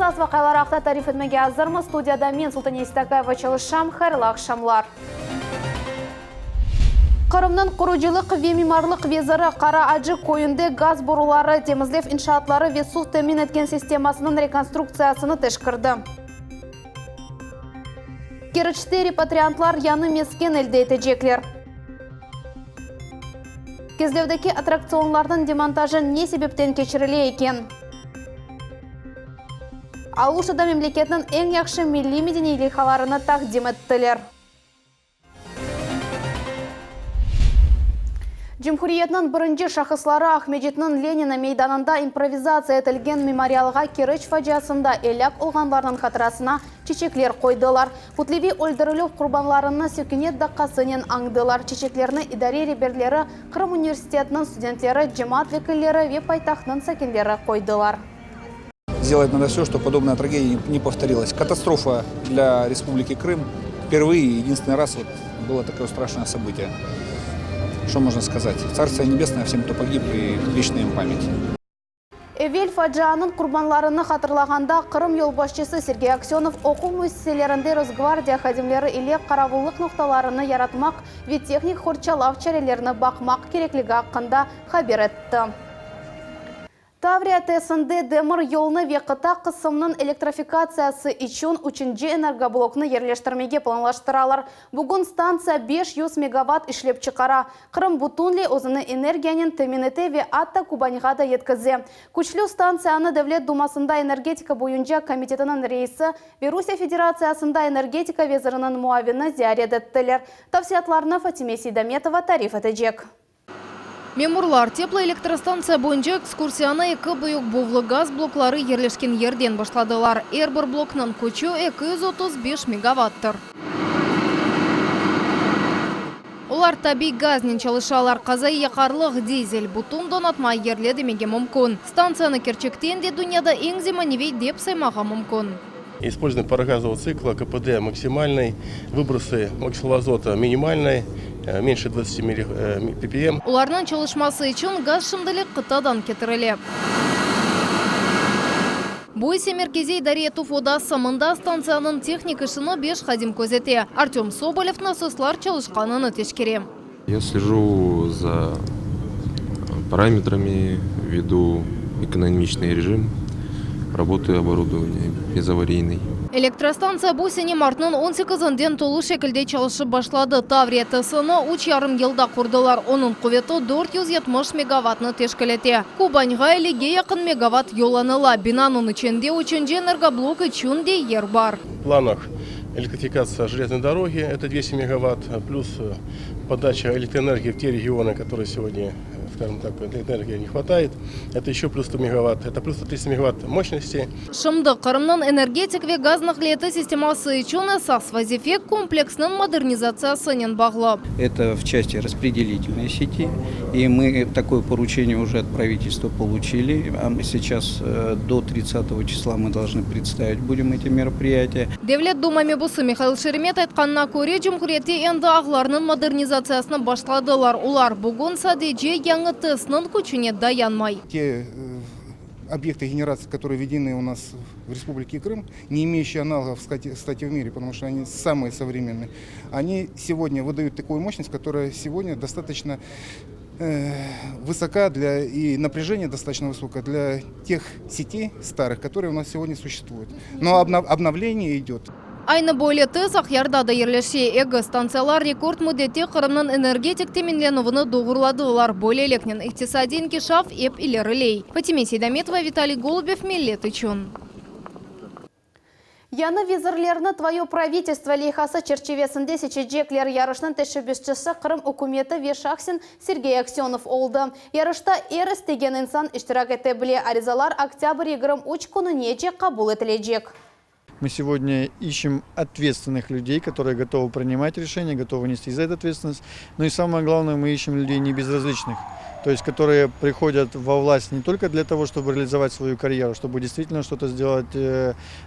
Esas vaqialar aqta tarif etmege azırmız. Studiyada men, Sultaniye Seytakayeva, çalışam. Hayırlı aqşamlar. Qırımnıñ qurucılıq ve mimarlıq veziri Qara Acı köyünde gaz boruları, temizlev inşaatları ve suv temin etken sistemasınıñ rekonstruktsiyasını teşkirdi. Keriçte repatriantlar yañı mesken elde etecekler. Kezlevdeki attraktsionlarnıñ demontajı ne sebepten keçirile eken? Aluştada memleketniñ eñ yahşı milliy-medeniy leyhalarını taqdim ettiler. Cumhuriyetniñ birinci şahısları Aqmescitniñ Lenina meydanında improvizatsiya etilgen memorialğa Keriç faciasında elâk olğanlarnıñ hatırasına çiçekler qoydılar. Kütleviy öldürilüv qurbanlarını sükünet daqqasınen añdılar. Çiçeklerni idare reberleri, Qırım universitetiniñ studentleri, cemaat vekilleri ve paytahtnıñ sakinleri qoydılar. Сделать надо все, чтобы подобная трагедия не повторилась. Катастрофа для Республики Крым. Впервые и единственный раз вот было такое страшное событие. Что можно сказать? Царствие небесное всем, кто погиб, и вечная им память. Evel facianıñ qurbanlarını hatırlağanda Qırım yolbaşçısı Sergey Aksönov oquv müessiselerinde Rosgvardiya hadimleri ile qaravullıq noqtalarını yaratmaq ve tehnik qorçalav çarelerini baqmaq kerekligi aqqında haber etti. Tavriya TESinde demir yolnı ve qıta qısımnıñ elektrofikatsiyası içün üçünci energobloknı yerleştirmege planlaştıralar. Bugün stantsiya 500 megavatt işlep çıqara. Qırım bütünley özüni energiyanen temin ete ve atta Kubanğa da yetkize. Küçlü stantsiyanı Devlet Dumasında energetika boyunca komitetiniñ reisi ve Rusiye Federatsiyasında energetika veziriniñ muavini ziyaret ettiler. Tafsilâtlarnı Fatime Seydametova tarif etecek. Memurlar, teploelektrostantsiya boyunca ekskursiyanı eki büyük buvlı gaz blokları yerleşken yerden başladılar. Er bir bloknıñ küçü 235 megavattır. Olar tabiy gaznen çalışalar, qazaiy yaqarlıq, dizel, bütün donatma yerli demege mümkün. Stantsiyanı kerçekten de dünyada eñ zemaneviy dep saymağa mümkün. Использование парогазового цикла, КПД максимальный, выбросы окислого азота минимальный, меньше 20 ppm. Olarnıñ çalışması içün gaz şimdilik qıtadan ketirile. Bu ise merkeziy idare etüv odası, mında stantsiyanıñ tehnik işini beş hadim közete. Artöm Sobolev nasoslar çalışqanını teşkere. Ya sleju za parametrami, vedu ekonomiçnıy rejim rabotı oborudovaniya, bezavariynıy. Elektrostantsiya bu sene martnıñ on sekizinden tolu şekilde çalışıp başladı. Tavriya TESni üç yarım yılda qurdılar, onıñ quveti 470 megavatnı teşkil ete. Kubanğa ellige yaqın megavat yollanıla. Binanıñ içinde üçünci energoblok içün de yer bar. V planah elektrifikatsiya jeleznoy dorogi, это 200 мегаватт, плюс подача электроэнергии в те регионы, которые сегодня, скажем так, электроэнергии не хватает, это еще плюс 100 мегаватт, это плюс 300 мегаватт мощности. Şimdi Qırımnıñ energetik ve gaz naqliyatı sisteması içün esas vazife kompleksniñ modernizatsiyasınen bağlı. Это в части распределительной сети, и мы такое поручение уже от правительства получили, а мы сейчас до тридцатого числа мы должны представить будем эти мероприятия. Devlet Duma mebusı Mihail Şeremet aytqanına köre, cumhuriyette endi ağlarnıñ modernizatsiyasını başladılar. Olar bugün sadece yañı TESniñ küçüne dayanmay. Te obъекты генерации, которые введены у нас в Республике Крым, не имеющие аналогов, кстати, в мире, потому что они самые современные, они сегодня выдают такую мощность, которая сегодня достаточно высока для, и напряжение достаточно высокое для тех сетей старых, которые у нас сегодня существуют. Но обновление идет. Aynı böyle TES Aqyarda da yerleşe. Eki stantsiyalar rekord müddette Qırımnıñ energetik teminlenüvini doğurladılar. Böyleliknen, iqtisadiy inkişaf ep ileriley. Fatime Seydametova, Vitaliy Golubev, Millet içün. Yañı vezirlerni Tvoye pravitelstvo leyhası çerçivesinde seçecekler. Yarışnıñ teşebbüsçisi Qırım ükümeti ve şahsen Sergey Aksönov oldı. Yarışta er istegen insan iştirak ete bile. Arizalar oktâbr 23 kününece qabul etilecek. Мы сегодня ищем ответственных людей, которые готовы принимать решения, готовы нести за это ответственность. Ну и самое главное, мы ищем людей не безразличных, то есть которые приходят во власть не только для того, чтобы реализовать свою карьеру, чтобы действительно что-то сделать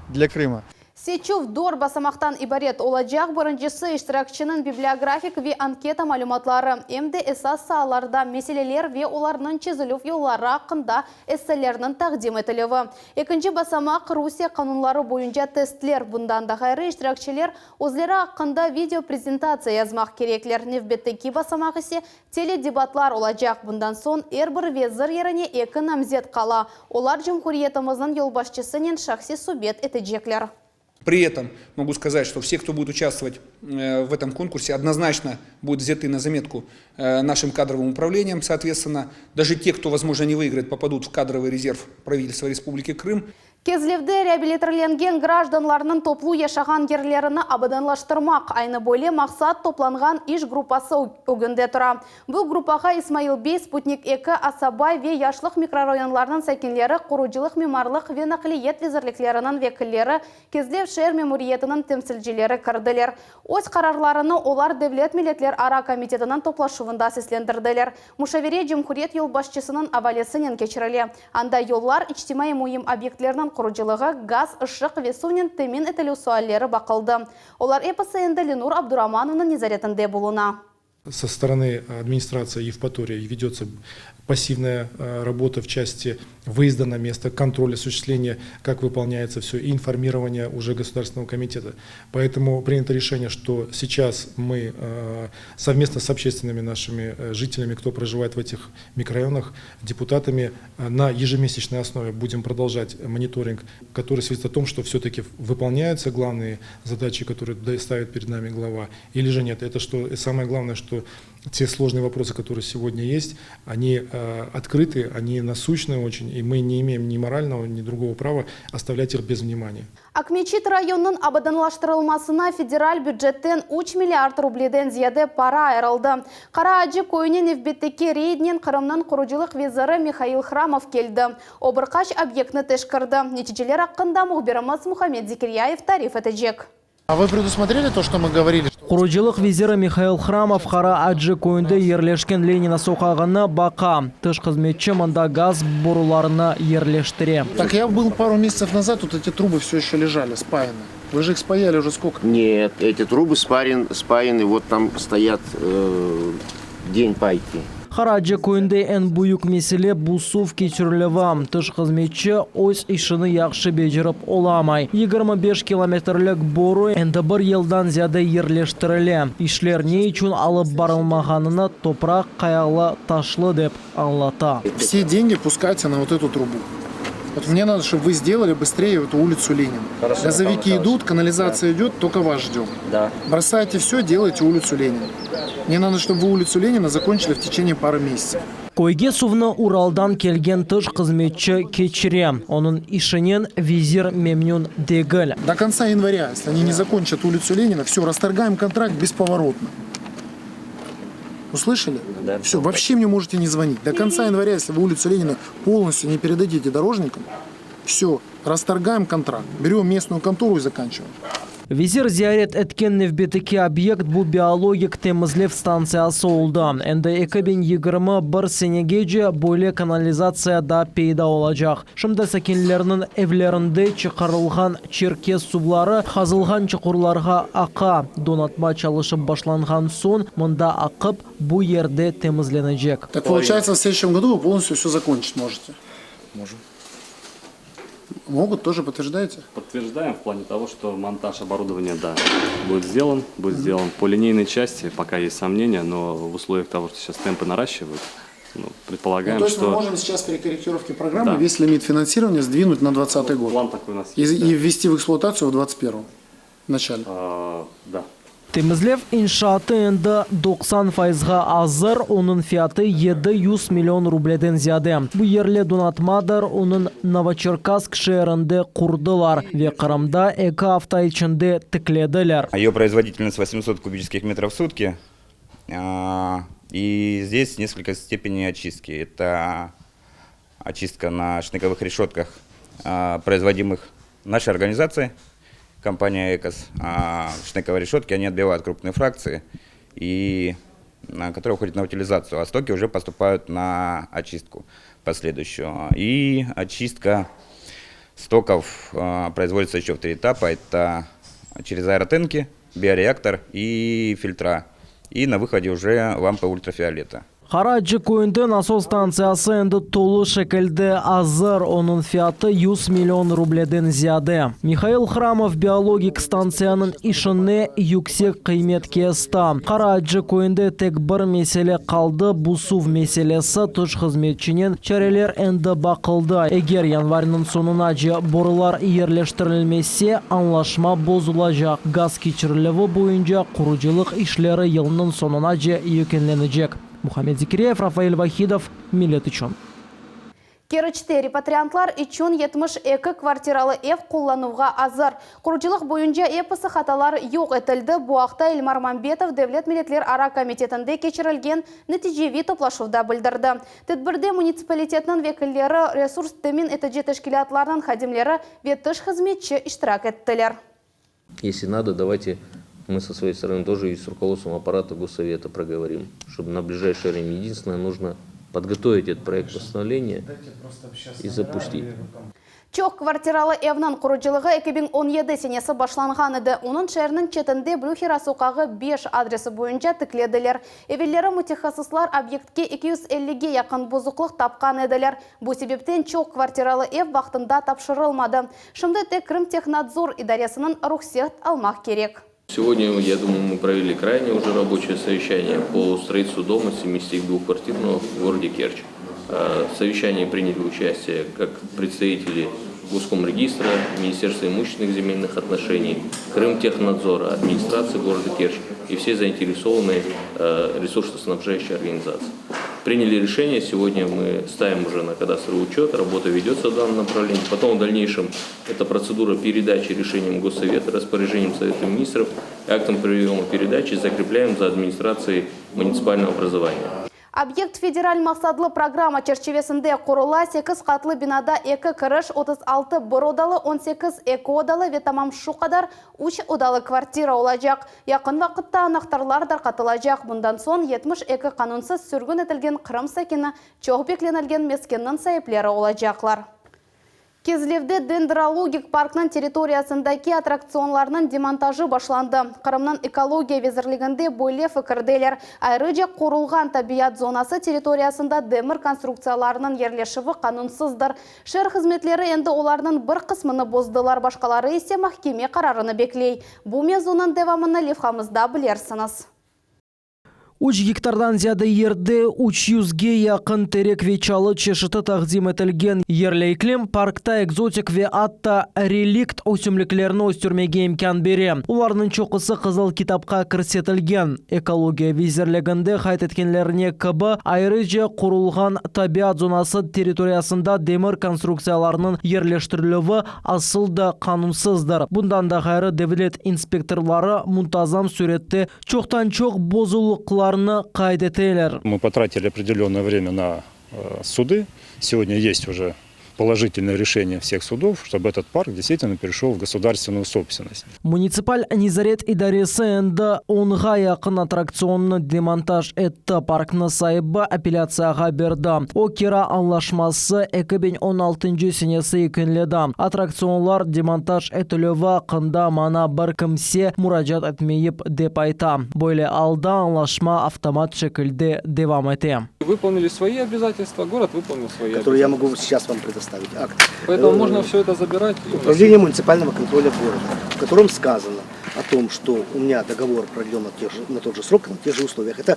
для Крыма. Seçüv dört basamaqtan ibaret olacaq, birincisi, iştirakçiniñ bibliografik ve anketa malümatları, em de esas saalarda meseleler ve olarnıñ çezilüv yolları aqqında esselerniñ taqdim etilüvi. Ekinci basamaq, Rusiye qanunları boyunca testler, bundan da ğayrı, iştirakçiler özleri aqqında video prezentatsiya yazmaq kerekler. Nevbetteki basamaq ise, Teledebatlar olacaq. Bundan soñ er bir vezir yerine eki namzet qala. Olar cumhuriyetimizniñ yolbaşçısınen şahsiy subet etecekler. При этом могу сказать, что все, кто будет участвовать в этом конкурсе, однозначно будут взяты на заметку нашим кадровым управлением. Соответственно, даже те, кто, возможно, не выиграет, попадут в кадровый резерв правительства Республики Крым. Kezlevde reabilitirlengen grajdanlarnıñ toplu yaşağan yerlerini abadanlaştırmaq, aynı böyle maqsat toplanğan iş gruppası ögünde tura. Bu gruppağa İsmail bey, Sputnik eki, Asabay ve Yaşlıq mikrorayonlarınıñ sakinleri, qurucılıq, mimarlıq ve naqliyet vezirlikleriniñ vekilleri, Kezlev şeer memuriyetiniñ temsilcileri kirdiler. Öz qararlarını olar Devlet milletlerara komitetiniñ toplaşuvında seslendirdiler. Muşavere cumhuriyet yolbaşçısınıñ avalesinen keçirile. Anda yollar, içtimaiy müim obyektlerniñ qurucılığı, gaz, ışıq ve suvnen temin etilüv sualleri baqıldı. Olar episi endi Lenur Abduramanovnıñ nezaretinde buluna. Со стороны administratsiya Евпатории ведется пассивная работа в части выезда на место, контроль осуществления, как выполняется все, и информирование уже Государственного комитета. Поэтому принято решение, что сейчас мы совместно с общественными нашими жителями, кто проживает в этих микрорайонах, депутатами на ежемесячной основе будем продолжать мониторинг, который свидетельствует о том, что все-таки выполняются главные задачи, которые ставит перед нами глава, или же нет. Это что самое главное, что те сложные вопросы, которые сегодня есть, они открыты, они насущны очень, и мы не имеем ни морального, ни другого права оставлять их без внимания. Aqmescit rayonınıñ abadanlaştırılmasına federal bücetten 3 milliard rubleden ziyade para ayırıldı. Qara Acı köyüne nevbetteki reydnen Qırımnıñ qurucılıq veziri Mihail Hramov keldi. O, bir qaç obyektni teşkirdi. Neticeler aqqında mühbirimiz Muhammed Zekiryayev tarif etecek. A вы предусмотрели то, что мы говорили? Qurucılıq veziri Mihail Hramov Qara Acı köyünde yerleşken Lenina soqağını baqa. Tış hızmetçi mında gaz borularını yerleştire. Так я был пару месяцев назад, тут эти трубы все еще лежали, спаяны. Вы же их спаяли уже сколько? Нет, эти трубы спарен, спаяны, вот там стоят э, день пайки. Qara Acı köyünde eñ büyük mesele bu suv keçirilüvi. Tış hızmetçi öz işini yahşı becerip olamay. 25 kilometrlik boru endi bir yıldan ziyade yerleştirile. İşler ne içün alıp barılmağanını topraq qayalı taşlı dep añlata. Все деньги пускайте на вот эту трубу. Вот мне надо, чтобы вы сделали быстрее эту улицу Ленина. Хорошо, Газовики Михаил идут, канализация идет, только вас ждем. Да. Бросайте все, делайте улицу Ленина. Мне надо, чтобы вы улицу Ленина закончили в течение пары месяцев. Köyge suvnı Uraldan kelgen tış hızmetçi keçire. Onıñ işinen vezir memnün degil. До конца января, если они не закончат улицу Ленина, все, расторгаем контракт бесповоротно. Услышали? Да. Все, вообще мне можете не звонить. До конца января, если вы улицу Ленина полностью не передадите дорожникам, все, расторгаем контракт. Берем местную контору и заканчиваем. Vezir ziyaret etken nevbetteki obyekt bu biologik temizlev stantsiyası oldı. Endi 2021 senegece böyle kanalizatsiya da peyda olacaq. Şimdi sakinlerniñ evlerinde çıqarılğan çirkef suvları qazılğan çuqurlarğa aqa. Donatma çalışıp başlanğan soñ mında aqıp bu yerde temizlenecek. Так получается, в следующем году вы полностью все закончить можете? Можем. Могут, тоже подтверждаете? Подтверждаем в плане того, что монтаж оборудования, да, будет сделан, будет сделан. По линейной части пока есть сомнения, но в условиях того, что сейчас темпы наращивают, ну, предполагаем, Ну, то есть что мы можем сейчас при корректировке программы Да. весь лимит финансирования сдвинуть на 2020 год. план такой у нас И, есть. и ввести в эксплуатацию в 2021 в начале. да. А, да. Temizlev inşaatı endi 90 fayızğa azır, onıñ fiyatı 700 million rubleden ziyade. Bu yerli donatmadır, onı Novoçerkassk şeerinde qurdılar ve Qırımda eki afta içinde tiklediler. Ее производительность 800 кубических метров в сутки. А, И здесь несколько степеней очистки. Это очистка на шнековых решетках, а, производимых нашей организацией, компания «Экос». А Шнековые решетки, они отбивают крупные фракции, и, которые уходят на утилизацию, а стоки уже поступают на очистку последующую. И очистка Стоков производится еще в три этапа. Это через аэротенки, биореактор и фильтра. И на выходе уже лампы ультрафиолета. Qara Accı köyünde nasos stantsiyası endi tolu şekilde azır, onıñ fiyatı 100 million rubleden ziyade. Mihail Hramov biologik stantsiyanıñ işine yüksek qıymet kesti. Qara Accı köyünde tek bir mesele qaldı, bu suv meselesi, tış hızmetçinen çareler endi baqıldı. Eger yanvarniñ soñunace borular yerleştirilmese, añlaşma bozulacaq. Gaz keçirilüvi boyunca qurucılıq işleri yılnıñ soñunace yekünlenecek. Muhammed Zekiryayev, Rafael Vahidov, Millet içün. Keriçte repatriantlar içün 72 kvartiralı ev qullanuvğa azır. Qurucılıq boyunca episi hatalar yoq etildi. Bu aqta Elmar Mambetov Devlet milletlerara komitetinde keçirilgen neticeviy toplaşuvda bildirdi. Tedbirde munitsipalitetniñ vekilleri, resurs temin etici teşkilâtlarnıñ hadimleri ve tış hızmetçi iştirak ettiler. Если надо, давайте мы со своей стороны тоже и с руководством аппарата Госсовета проговорим, чтобы на ближайшее время. Единственное, нужно подготовить этот проект постановления и запустить. Çoq kvartiralı evniñ qurucılığı 2017 senesi başlanğan edi. Onı şeerniñ çetinde Blühera soqağı 5 adresi boyunca tiklediler. Evelleri mütehassıslar obyektke 250ge yaqın bozuqlıq tapqan ediler. Bu sebepten çoq kvartiralı ev vaqtında tapşırılmadı. Şimdi tek Krımtehnadzor idaresiniñ ruhset almaq kerek. Сегодня, я думаю, мы провели крайнее уже рабочее совещание по строительству дома 72-квартирного в городе Керчь. В совещании приняли участие как представители Госкомрегистра, Министерства имущественных земельных отношений, Крымтехнадзора, администрации города Керчь и все заинтересованные ресурсоснабжающие организации. Приняли решение, сегодня мы ставим уже на кадастровый учет, работа ведется в данном направлении. Потом в дальнейшем это процедура передачи решением Госсовета, распоряжением Совета Министров, актом приема передачи закрепляем за администрацией муниципального образования. Obyekt federal maqsatlı programma çerçivesinde qurula 8 qatlı binada 2 kiriş, 36 bir odalı, 18 eki odalı ve tamam şu qadar 3 odalı kvartira olacaq. Yaqın vaqıtta anahtarlar tarqatılacaq. Bundan soñ 72 qanunsız sürgün etilgen Qırım sakini çoq beklenilgen meskenniñ saipleri olacaqlar. Kezlevde dendrologik parknıñ territoriyasındaki attraktsionlarnıñ demontajı başlandı. Qırımnıñ ekologiya vezirliginde böyle fikirdeler. Ayrıca qorulğan tabiat zonası territoriyasında demir konstruktsiyalarınıñ yerleşüvi qanunsızdır. Şeer hızmetleri endi olarnıñ bir qısmını bozdılar, başqaları ise mahkeme qararını bekley. Bu mevzunıñ devamını levhamızda bilersiñiz. 3 gektardan ziyade yerde 300ge yaqın terek ve çalı çeşiti taqdim etilgen. Yerli iklim parkta ekzotik ve atta relikt ösümliklerni östürmege imkân bere. Olarnıñ çoqusı Qızıl kitapqa kirsetilgen. Ekologiya vezirliginde qayd etkenlerine kibi, ayrıca qurulğan tabiat zonası territoriyasında demir konstruktsiyalarnıñ yerleştirilüvi asıl da qanunsızdır. Bundan da ğayrı, devlet inspektorları muntazam sürette Çoqtan-çoq bozulıqlarnı qayd eteler. Мы потратили определенное время на суды. Сегодня есть уже положительное решение всех судов, чтобы этот парк действительно перешел в государственную собственность. Munitsipal nezaret idaresi endi onğa yaqın attraktsionnı demontaj etti, parknı saibi apellâtsiyağa berdi. O, kira añlaşması 2016 senesi yekünledi. Attraksionlar demontaj etilüvi aqqında maña bir kimse muracaat etmeyip, dep ayta. Böyle alda añlaşma avtomat şekilde devam ete. Выполнили свои обязательства, город выполнил свои Которые я обязательства. могу сейчас вам предоставить. Акт. Поэтому можно все это забирать. и Управление муниципального контроля города, в котором сказано о том, что у меня договор продлен на, тех же, на тот же срок, на тех же условиях. Это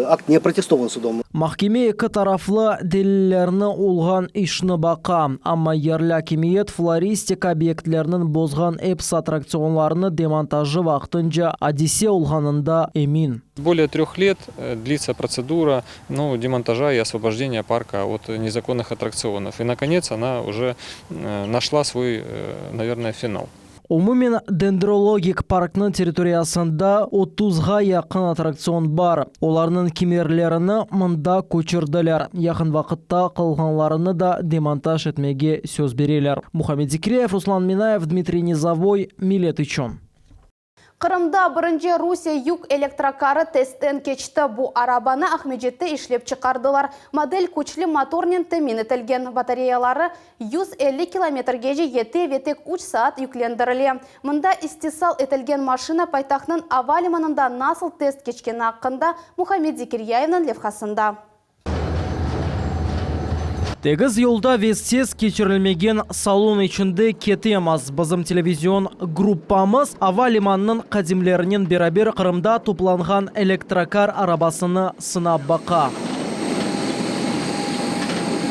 акт не опротестован судом. Mahkeme eki taraflı delillerni olğan işni baqa, amma yerli akimiyet floristik obyektlerniñ bozğan episi attraktsionlarnı demontajı vaqtınca adise olğanında emin. Более трех лет длится процедура, ну, демонтажа и освобождения парка от незаконных аттракционов. И, наконец, она уже нашла свой, наверное, финал. Umumen dendrologik parknıñ territoriyasında 30ğa yaqın attraktsion bar. Olarnıñ kimerlerini mında köçürdiler. Yaqın vaqıtta qalğanlarını da demontaj etmege söz bereler. Muhammed Zikriyev, Ruslan Minayev, Dmitriy Nizovoy, Millet içün. Qırımda birinci Rusiye yük elektrokarı testten keçti. Bu arabanı Aqmescitte işlep çıqardılar. Model küçlü motornen temin etilgen, batareyaları 150 kilometrgece yete ve tek üç saat yüklendirile. Mında istisal etilgen maşina paytahtnıñ ava limanında nasıl test keçkeni aqqında Muhammed Zekiryayevniñ levhasında. Tegiz yolda ve ses keçirilmegen salon içinde ketemiz. Bizim televizion gruppamız ava limanınıñ hadimlerinen beraber Qırımda toplanğan elektrokar arabasını sınap baqa.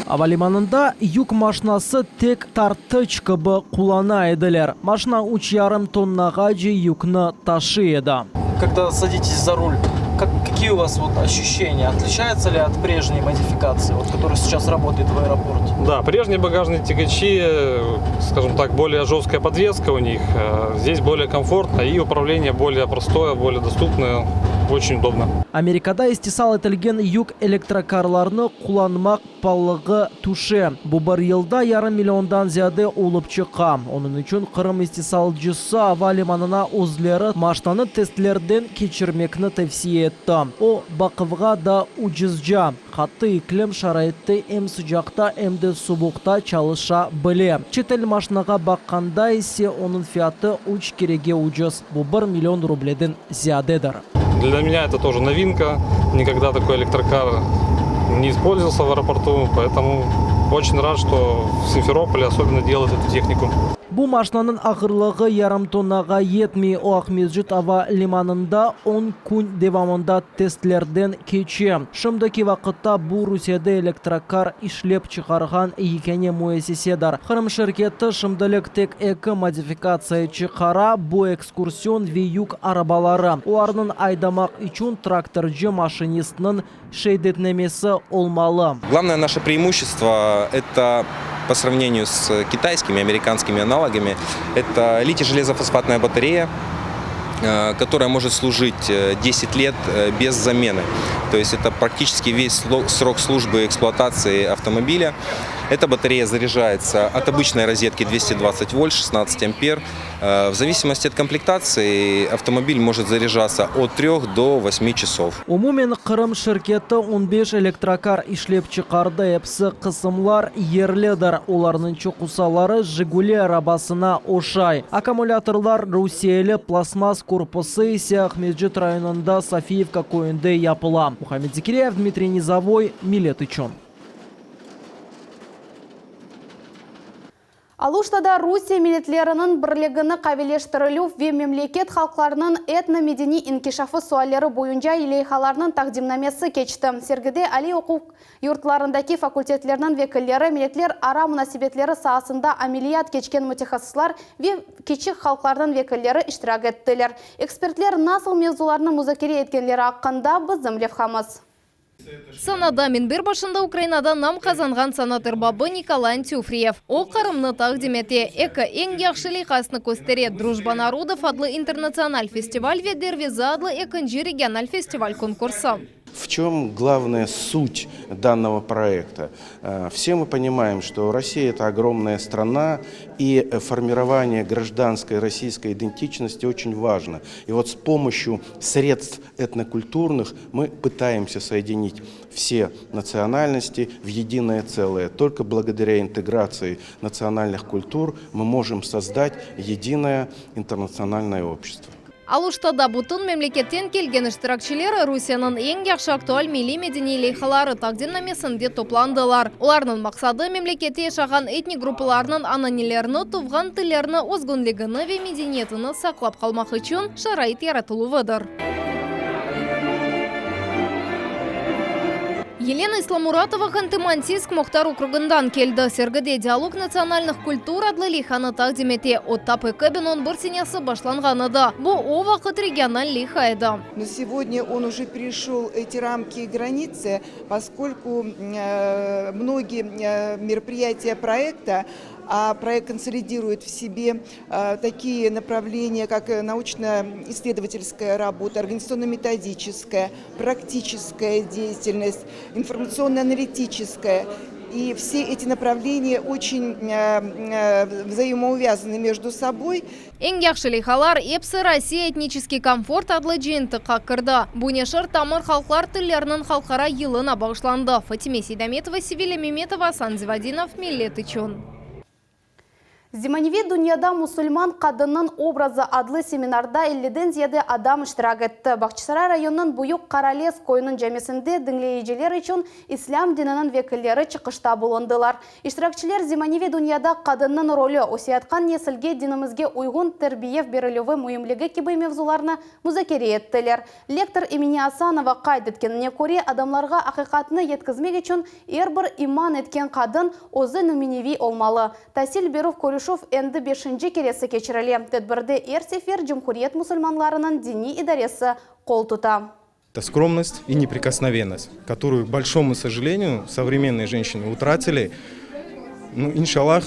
Ava limanında yük maşinası tek tartıç kibi qullana ediler. Maşina üç yarım tonnağace yükni taşıy edi. Когда садитесь за руль, как, какие у вас вот ощущения? Отличается ли от прежней модификации, вот, которая сейчас работает в аэропорте? Да, прежние багажные тягачи, скажем так, более жесткая подвеска у них. Здесь более комфортно и управление более простое, более доступное. Очень удобно. Amerikada istisal etilgen yük elektrokarlarnı qullanmaq paalığı tüşe. Bu bir yılda yarım milliondan ziyade olıp çıqa. Onıñ içün Qırım istisalcısı ava limanına özleri maşnanı testlerden keçirmekni tevsiye etti. O, baquvğa da ucuzca, qattı iklim şaraitte em sıcaqta, em de suvuqta çalışa bile. Çetel maşnağa baqqanda ise onıñ fiyatı üç kerege ucuz, bu bir million rubleden ziyadedir. Для меня это тоже новинка. Никогда такой электрокар не использовался в аэропорту, поэтому очень рад, что в Симферополе особенно делают эту технику. Bu maşnanıñ ağırlığı yarım tonnağa yetmey. O, Aqmescit ava limanında on kün devamında testlerden keçe. Şimdiki vaqıtta bu Rusiyede elektrokar işlep çıqarğan yekâne müessisedir. Qırım şirketi şimdilik tek eki modifikatsiya çıqara, bu ekskursion ve yük arabaları. Olarnıñ aydamaq içün traktorcı maşinistniñ şeadetnamesi olmalı. Главное наше преимущество это по сравнению с китайскими, американскими аналогами, это литий-железофосфатная батарея, которая может служить 10 лет без замены. То есть это практически весь срок службы эксплуатации автомобиля. Эта батарея заряжается от обычной розетки 220 вольт, 16 ампер. В зависимости от комплектации автомобиль может заряжаться от 3 до 8 часов. Umumen Qırım şirketi on beş elektrokar işlep çıqardı, episi qısımlar yerlidir. Olarnıñ çoqusaları Jiguli arabasına oşay. Akkumulâtorlar rusiyeli, plastmass korpusı ise Aqmescit rayonında Sofiyevka köyünde yapıla. Muhammed Zekiryayev, Dmitriy Nizovoy, Millet içün. Aluştada Rusiye milletleriniñ birligini qaviyleştirilüv ve memleket halqlarınıñ etnomedeniy inkişafı sualleri boyunca leyhalarnıñ taqdimnamesi keçti. Sergide aliy oquv yurtlarındaki fakultetlerniñ vekilleri, milletlerara munasebetleri saasında ameliyat keçken mütehassıslar ve kiçik halqlarnıñ vekilleri iştirak ettiler. Ekspertler nasıl mevzularnı muzakere etkenleri aqqında bizim levhamız. Sanada minber başında Ukrainada nam qazanğan sanat erbabı Nikolay Antüfriyev. O, Qırımnı taqdim ete, eki eñ yahşı leyhasını köstere, Drujba narodov adlı internatsional festival ve Derviza adlı ekinci regional festival konkursı. В чем главная суть данного проекта? Все мы понимаем, что Россия это огромная страна, и формирование гражданской российской идентичности очень важно. И вот с помощью средств этнокультурных мы пытаемся соединить все национальности в единое целое. Только благодаря интеграции национальных культур мы можем создать единое интернациональное общество. Aluştada bütün memleketten kelgen iştirakçiler Rusiyeniñ eñ yahşı aktual milliy-medeniy leyhaları taqdimnamesinde toplandılar. Olarnıñ maqsadı, memlekette yaşağan etnik gruppalarnıñ ananelerini, tuvğan tillerini, özgünligini ve medeniyetini saqlap qalmaq içün şarait yaratıluvıdır. Yelena İslamuratova Hantı-Mansiysk muhtar okrugından keldi. Sergide Dialog natsionalnıh kultur adlı leyhanı taqdim ete. O, tap 2011 senesi başlanğan edi. Bu, o vaqıt regional leyha edi. Но сегодня он уже перешел эти рамки и границы, поскольку многие мероприятия проекта, а проект консолидирует в себе такие направления, как научно-исследовательская работа, организационно-методическая, практическая деятельность, информационно-аналитическая. И все эти направления очень взаимоувязаны между собой. Eñ yahşı leyhalar episi Rossiya Etniçeskiy komfort adlı cıyıntıqqa kirdi. Bu neşir tamır halqlar tilleriniñ halqara yılına bağışlandı. Fatime Seydametova, Sevilya Memetova, Asan Zivadinov, Millet içün. Zemaneviy dünyada musulman qadınnıñ obrazı adlı seminarda elliden ziyade adam iştirak etti. Bağçasaray rayonınıñ Büyük Qaralez köyüniñ camisinde diñleyiciler içün İslâm dininiñ vekilleri çıqışta bulundılar. İştirakçiler zemaneviy dünyada qadınnıñ rolü, öseyatqan nesilge dinimizge uyğun terbiye berilüvi müimligi kibi mevzularnı muzakere ettiler. Lektor Emine Asanova qayd etkenine köre, adamlarğa aqiqatnı yetkizmek içün er bir iman etken qadın özü nümüneviy olmalı. Tasil berüv körüşüv endi beşinci keresi keçirile. Tedbirde er sefer cumhuriyet musulmanlarınıñ diniy idaresi qol tuta. Это скромность и неприкосновенность, которую, к большому сожалению, современные женщины утратили. Ну, иншаллах,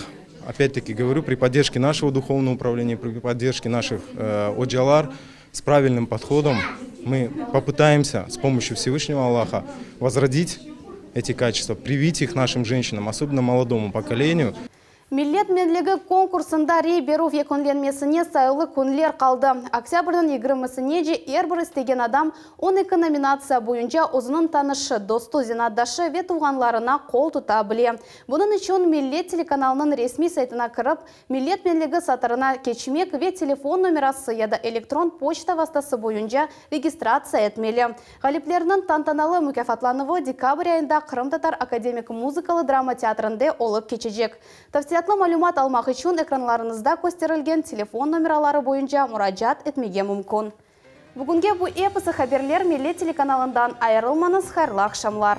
опять-таки говорю, при поддержке нашего духовного управления, при поддержке наших э, оджалар, с правильным подходом мы попытаемся с помощью Всевышнего Аллаха возродить эти качества, привить их нашим женщинам, особенно молодому поколению. Millet menligi konkursında rey berüv yekünlenmesine sayılı künler qaldı. Oktâbrniñ yigirmisinece er bir istegen adam 12 nominatsiya boyunca özüniñ tanışı, dostu, zenaatdaşı ve tuvğanlarına qol tuta bile. Bunıñ içün Millet telekanalınıñ resmiy saytına kirip, Millet menligi satırına keçmek ve telefon nomerası ya da elektron poçta vastası boyunca registratsiya etmeli. Ğaliplerniñ tantanalı mukâfatlanuvı dekabr ayında Qırımtatar akademik muzıkalı-drama teatrinde olıp keçecek. Tafsilâtlı malümat almaq içün ekranlarıñızda kösterilgen telefon nomeraları boyunca muracaat etmege mümkün. Bugünge bu episi haberler Millet telekanalından ayırılmañız, hayırlı aqşamlar!